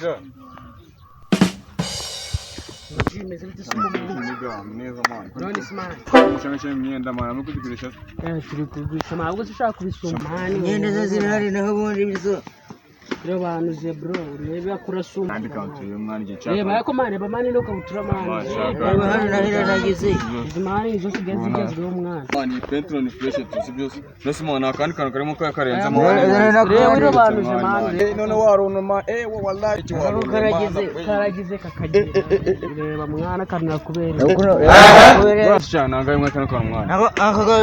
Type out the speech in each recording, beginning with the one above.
Yeah. Bimeze bite se umuntu? Nigga, neza man. None se man? Cyangwa imyenda man, amwe kuzigurisha. Turi kugurisha man, ahubwo se ushaka kubisoma man. Imyenda zo zirahari, naho ubundi bizo. Reba banuze bro, urebe kurasuma. Kandi kantu uyu mwana igihe cyaka. Reba ariko man, reba man no kabutura man. Man, shaka. Reba hano nahera nagize. Izi man zose zigiye zigezweho mwana. Man, iyi pentro ni fresh tu, si byose. Nose man, akandi kantu karimo karenze Aya, man. Reba rero banuze man. Eh, none waruntu man. Eh, wa wallahi iki waruntu. Karagize. Karagize kakagira. Reba mwana kanakubera. Urashana nangaye mwana kano kantu mwana.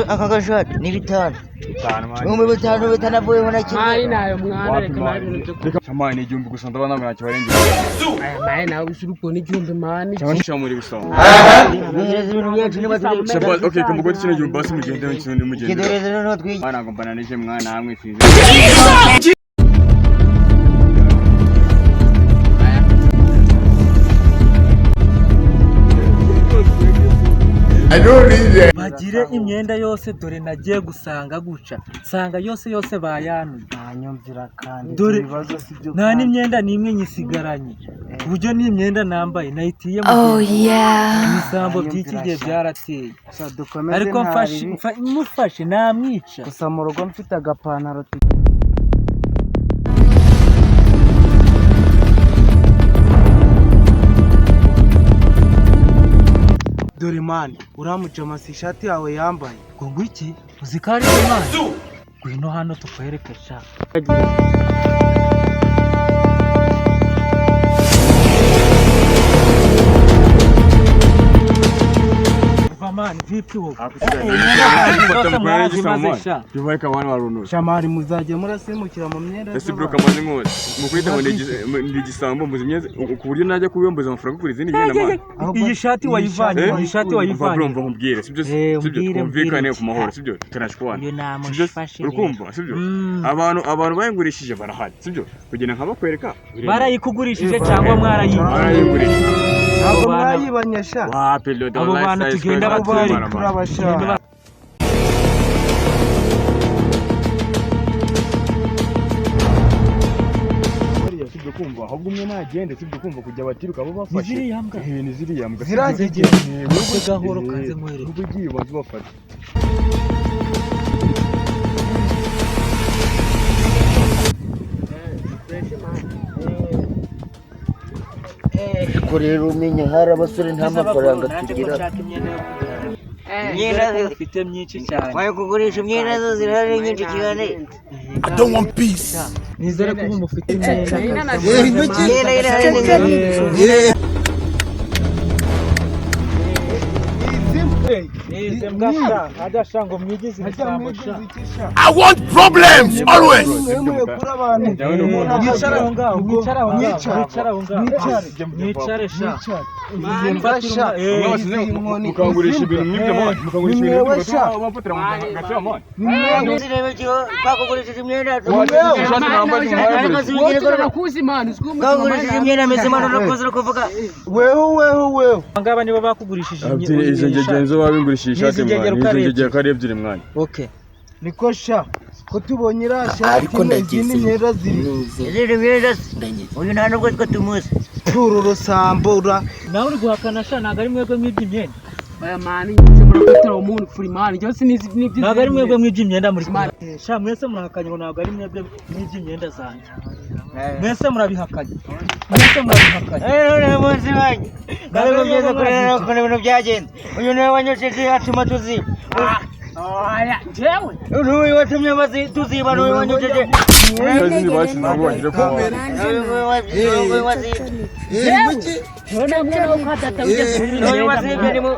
Aka gashati ni 5. 5 man. 5000 bitanavuyeho na kimwe. Mani nayo mwana, Wapi reka nawe man. ibintu byo Reka man, ni 1000 gusa ndabona ntabwo ntacyo barengeje. Aya mani nawe usura ukuntu 1000 mani. Cyangwa nshya muri bisonga. Duhereze ibintu byacu niba turi. Shabaz, okay, kamugoti kino 1000 basi mugende mugende mugende. Kiduhereze noneho twige. Mwana ngo mbananije mwana hamwe sinzi. Bagire imyenda yose, dore nagiye gusanga guca nsanga yose yose bayanuye. Ntanyumvira kandi. Dore ibibazo si byo. Nta n'imyenda n'imwe nyisigaranye, ku buryo n'imyenda nambaye nayitiye mu Oh yeah. ibisambo by'iki gihe byarateye. Gusa dukomeze. Ariko nta mfashe ribi. Mufashe namwica. Gusa mu rugo mfite agapantaro. Dore mani, uriya si ishati yawe yambaye. Ngo ngwiki, uzi ko ari we mwana? Ngwino hano tukwereke sha. Va mani, vipi wowe? Jubaika wana waruntu. Shamari, muzajya murasimukira mu myenda Ese bro, z'abantu. kamaze nkose. Mukwita ngo ndi igisambo mbuze imyenda ku buryo najya kubiyomboza amafaranga kugura izindi myenda man. Ahubwo Iyi shati wayivanye, Eh? iyi shati Umva bro, wayivanye. mva nkubwire, sibyo? Eh, Sibyo, umbwire, twumvikane umbwire. ku mahoro, sibyo? Tunashwana. Iyo Sibyo? namufashe. Urukumva, sibyo? Abantu bayingurishije barahari, sibyo? Kugira nkabakwereka. Barayikugurishije cyangwa mwarayibye? Barayingurishije. Ntabwo Abo bantu- mwayibanye sha. Wapi lo Abo bantu tugenda Abo bantu batwereka. turabashaka. Sibyo kumva, ahubwo umwe nagende, sibyo kumva, kujya batiruka bo bafashe. Ni ziriya mbwa. Eh, ni ziriya mbwa. Zirangegera. Wowe gahoro kaze nkwereke. Ubwo ugiye ubanza ubafata. Ariko rero umenya hari abasore nta mafaranga tugira. Imyenda Mfite myinshi cyane. Wayo kugurisha imyenda zo zirahari nyinshi cyane. Nizere ko ubu mufite imyenda. Imyenda irahari ni nyinshi. Nize mbwa sha, hajya sha ngo mwigize ibisambo sha. Mwemuye kuri abantu. Mwicare aho ngaho, mwicare aho ngaho, Mwicare. mwicare aho ngaho. Mwicare. Mwicare sha. Mwicare. Mfatira Mwe basize mukangurisha ibintu mwibye man, mukangurisha ibintu Nimwewe sha. bafatira mu gatira man. Zirebe cyo twakugurishije imyenda. Ishati nambaye Ariko mwayigurishije. si ugire ko Turakuzi man, uzwi umutima. twakugurishije imyenda mizima none uri kuvuga. Weho weho weho. Ngaba nibo bakugurishije Izo ngegera nizo babingurishije ishati N'izi ngegera mwana, uko ari izo ngegera ko ari ebyiri mwana. Okay. Niko sha, ko tubonye iriya shati imwe, izindi myenda ziri. Izindi myenda se, uyu nta nubwo twe tumuzi. Turu rusambura. Nawe uri guhakana sha, ntabwo ari mwebwe mwibye imyenda. Aya mani nshobora kwitira umuntu furi mani. Njyewe sinizi n'ibyo. Ntabwo ari mwebwe mwibye imyenda muri kumwe. Sha mwese murahakanye ngo ntabwo ari mwebwe mwibye imyenda zanjye. Mwese murabihakanye. Mwese murabihakanye. None munsi wanjye ntabwo byiza kureba ukuntu ibintu byagenze. Uyu niwe wanyosheje atuma tuziba. Oya, njyewe. N'uyu watumye tuziba, n'uyu wanyosheje. Izindi bashize ntabwo bagiye kuba. N'uyu wazibye. Njyewe nta mwana wo kwa data wigeze kubona N'uyu wazibye ni mu.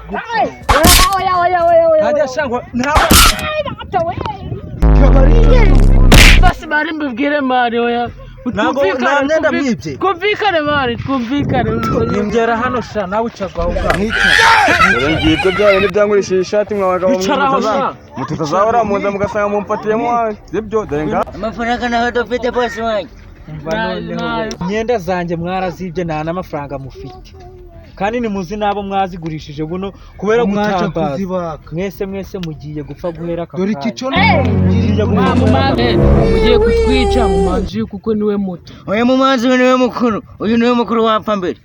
Oya oya oya oya. Hajya sha ngo ntabwo Basi mari mbibwire mari oya. Ntabwo- nta myenda mwibye. Twumvikane mari, twumvikane. Nyongera hano sha, nawe ucazwa aho ngaho. Dore ngibyo bya bindi byangurishije ishati mwa bagabo. Bicara aho sha. Mutazahora muza mugasanga mumfatiyemo sibyo? Dore nga. Amafaranga naho dufite bose wanjye. Umva noneho, imyenda zanjye mwarazibye, nta n'amafaranga mufite. Kandi nimuzi n'abo mwazigurishije buno kubera Mwaca gutambaza. kuzibaka. Mwese mwese mugiye gupfa guhera aka Dore iki kanya. cyo Mugiye gupfa guhera aka Mumanzi mugiye kutwica mumanzi kuko niwe muto. Uyu mumanzi we niwe mukuru, uyu niwe mukuru wapfa mbere.